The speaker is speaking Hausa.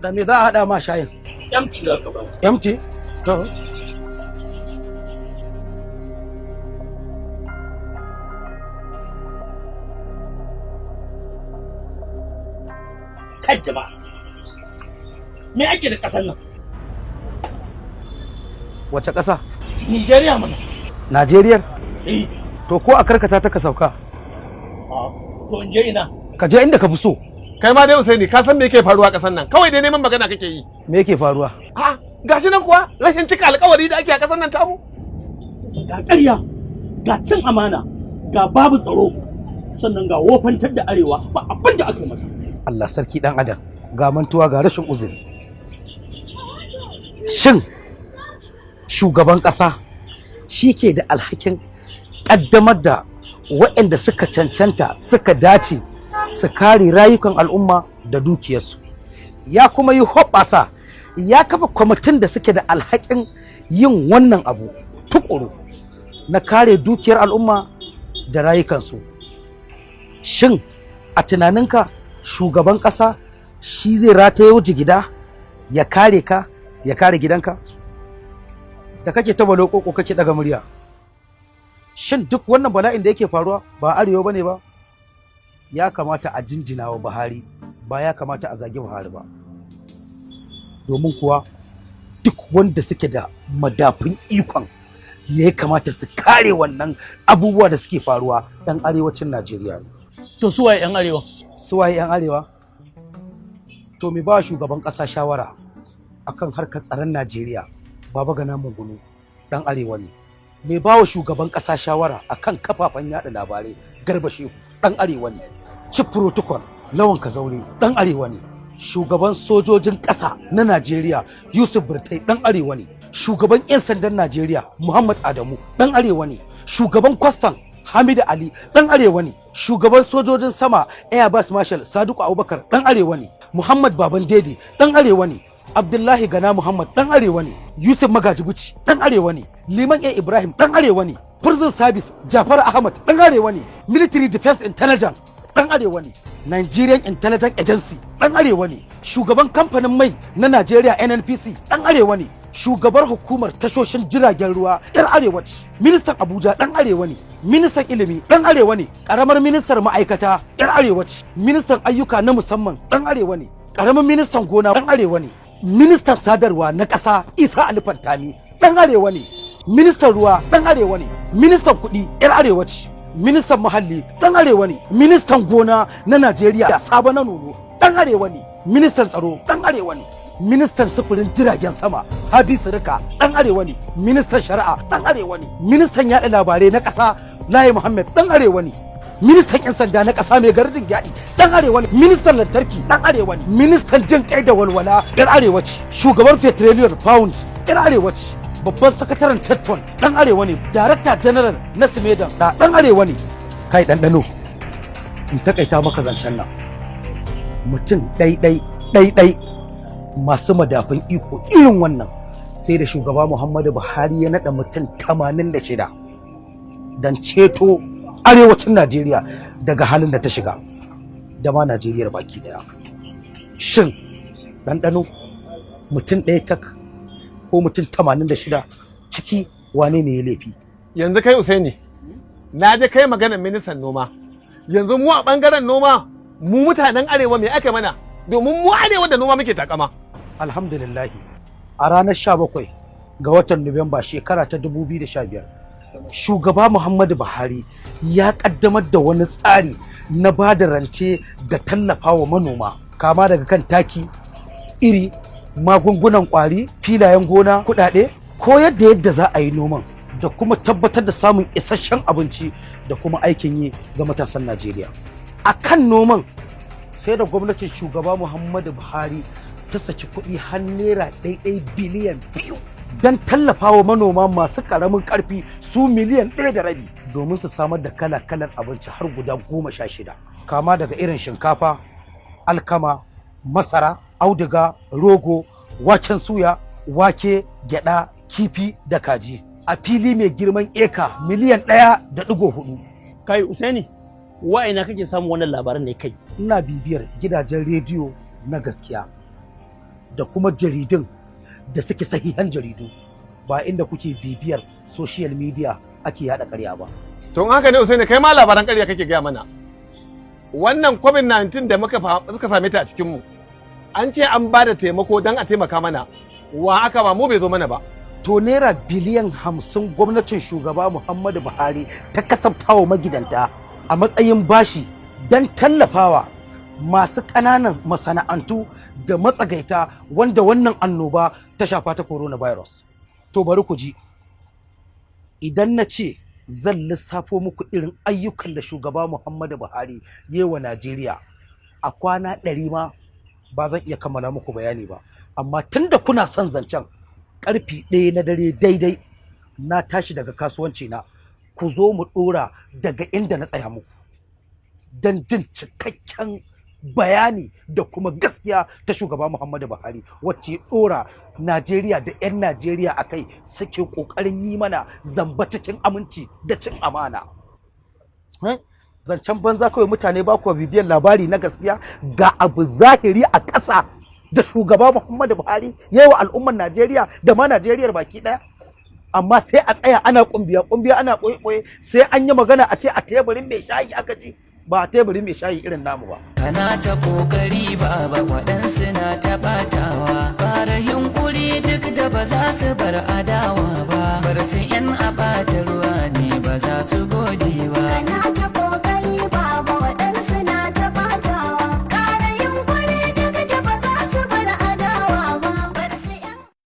Da me za a haɗa ma shayin? Empty za ka ba. Empty? To. Kai jama'a. Me ake da ƙasar nan? Wace ƙasa? Nigeria mana. Najeriya? Eh. To ko a karkata ta ka sauka. To in je ina? Ka je inda ka fi so. Kai ma dai Usaini, ka san me yake faruwa a ƙasar nan? Kawai dai neman magana kake yi. Me yake faruwa? A gashi nan kuwa rashin cika alƙawari da ake a ƙasar nan tamu. Ga ƙarya, ga cin amana, ga babu tsaro, sannan ga wofantar da arewa, ba abin da aka yi mata. Allah sarki dan adam, ga mantuwa ga rashin uzuri. Shin shugaban ƙasa shi ke da alhakin ƙaddamar da waɗanda suka cancanta suka dace su kare rayukan al'umma da dukiyarsu, ya kuma yi hoɓɓasa ya kafa kwamitin da suke da alhakin yin wannan abu tukuru na kare dukiyar al'umma da rayukansu. Shin a tunaninka shugaban ƙasa shi zai rataye jigida ya kare ka, ya kare gidanka da kake ta balokoko kake daga murya? Shin duk wannan bala'in da yake faruwa ba arewa bane ba? Ya kamata a jinjina wa Buhari, ba ya kamata a zagi Buhari ba, domin kuwa duk wanda suke da madafun ikon ya kamata su kare wannan abubuwa da suke faruwa ɗan arewacin Najeriya ne. To su waye 'yan arewa? Su waye 'yan arewa? To me ba shugaban ƙasa shawara akan harkar tsaron Najeriya, Baba Gana Mungunu, ɗan arewa ne. Mai ba wa shugaban ƙasa shawara akan kafafen yada labarai, Garba Shehu, ɗan arewa ne. Chief Protocol Lawan Kazaure, ɗan arewa ne. Shugaban sojojin ƙasa na Najeriya, Yusuf Burtai, ɗan arewa ne. Shugaban 'yan sandan Najeriya, Muhammad Adamu, ɗan arewa ne. Shugaban kwastan, Hamidu Ali, ɗan arewa ne. Shugaban sojojin sama, Air Vice Marshal Sadiku Abubakar, ɗan arewa ne. Muhammad Baban Dede, ɗan arewa ne. Abdullahi Gana Muhammad, ɗan arewa ne. Yusuf Magaji Bichi, ɗan arewa ne. Liman A Ibrahim, ɗan arewa ne. Prison Service, Jafar Ahmad, ɗan arewa ne. Military Defense Intelligence, ɗan arewa ne. Nigerian Intelligence Agency, ɗan arewa ne. Shugaban kamfanin mai na Nigeria, NNPC, ɗan arewa ne. Shugabar hukumar tashoshin jiragen ruwa, yar arewa ce. Ministan Abuja, ɗan arewa ne. Ministan ilimi, ɗan arewa ne. Ƙaramar ministar ma'aikata, yar arewa ce. Ministan ayyuka na musamman, ɗan arewa ne. Ƙaramin ministan gona, ɗan arewa ne. Ministan sadarwa na ƙasa, Isa Ali Fantami, ɗan arewa ne. Ministan ruwa, ɗan arewa ne. Ministan kuɗi, yar arewa ce. Ministan muhalli, ɗan arewa ne. Ministan gona na Najeriya, Sabo na Nono, ɗan arewa ne. Ministan tsaro, ɗan arewa ne. Ministan sufurin jiragen sama, Hadi Sirika, ɗan arewa ne. Ministan shari'a, ɗan arewa ne. Ministan yaɗa labarai na ƙasa, Lai Muhammad, ɗan arewa ne. Ministan 'yan sanda na ƙasa, Mai Gardin Gyaɗi, ɗan arewa ne. Ministan lantarki, ɗan arewa ne. Ministan jin kai da walwala, ɗan arewa ce. Shugaban Petroleum Fund, ɗan arewa ce. Babban sakataren TETFund, ɗan arewa ne. Darakta general na SMEDAN, ɗan arewa ne. Kai ɗanɗano, in takaita maka zancen nan, mutum ɗai ɗai ɗai ɗai masu madafun iko irin wannan, sai da shugaba Muhammadu Buhari ya naɗa mutum 86 don ceto arewacin Najeriya daga halin da ta shiga, da ma Najeriya baki daya. Shin ɗanɗano, mutum ɗaya tak ko mutum 86, ciki wane ne ya laifi? Yanzu kai Usaini, na je kai maganar ministan noma. Yanzu mu a bangaren noma, mu mutanen arewa me aka mana? Domin mu arewa da noma muke takama. Alhamdulillahi, a ranar 17 ga watan Nuwamba shekara ta 2015, shugaba Muhammadu Buhari ya kaddamar da wani tsari na ba da rance da tallafa wa manoma, kama daga kan taki, iri, magungunan kwari, filayen gona, kudade, koyar da yadda za a yi noman, da kuma tabbatar da samun isasshen abinci da kuma aikin yi ga matasan Najeriya. A kan noman, sai da gwamnatin shugaba Muhammadu Buhari ta saki kuɗi har naira ɗaiɗai biliyan 2 don tallafa wa manoma masu ƙaramin ƙarfi su miliyan 1.5, domin su samar da kala-kalan abinci har guda 16, kama daga irin shinkafa, alkama, masara, auduga, rogo, waken suya, wake, gyada, kifi da kaji, a fili mai girman eka miliyan 1.4. Kai Usaini, wa ina kake samun wannan labaran ne kai? Ina bibiyar gidajen rediyo na gaskiya. Da kuma jaridun da suke sahihan jaridu, ba inda kuke bibiyar social media ake yada ƙarya ba. To, in haka ne Usaini, kai ma labaran ƙarya kake gaya mana. Wannan COVID-19 da muka suka same ta a cikin mu, an ce an ba da taimako don a taimaka mana. Wa aka ba mu? Bai zo mana ba. To, naira biliyan 50 gwamnatin shugaba Muhammadu Buhari ta kasaftawa magidanta a matsayin bashi don tallafawa masu ƙananan masana'antu da matsagaita wanda wannan annoba ta shafa ta coronavirus. To, bari ku ji, idan na ce zan lissafo muku irin ayyukan da shugaba Muhammadu Buhari ya yi wa Najeriya a kwana 100 ma, ba zan iya kammala muku bayani ba. Amma tunda kuna son zancen, karfe 1 na dare daidai na tashi daga kasuwanci na, ku zo mu dora daga inda na tsaya muku don jin cikakken bayani da kuma gaskiya ta shugaba Muhammadu Buhari, wacce ya dora Najeriya da 'yan Najeriya a kai suke kokarin yi mana zamba cikin aminci da cin amana. Eh? Zancen banza kawai, mutane ba kuwa bibiyar labari na gaskiya. Ga abu zahiri a ƙasa da shugaba Muhammadu Buhari ya yi wa al'ummar Najeriya da ma Najeriyar baki ɗaya, amma sai a tsaya ana kumbiya kumbiya, ana ɓoye ɓoye, sai an yi magana a ce a teburin mai shayi aka ji. Ba a teburin mai shayi irin namu ba. Kana ta kokari baba, waɗansu na ta ɓatawa. Fara yunkuri duk da ba za su bar adawa ba. Bar su yan a ɓata ruwa ne, ba za su gode ba. Kana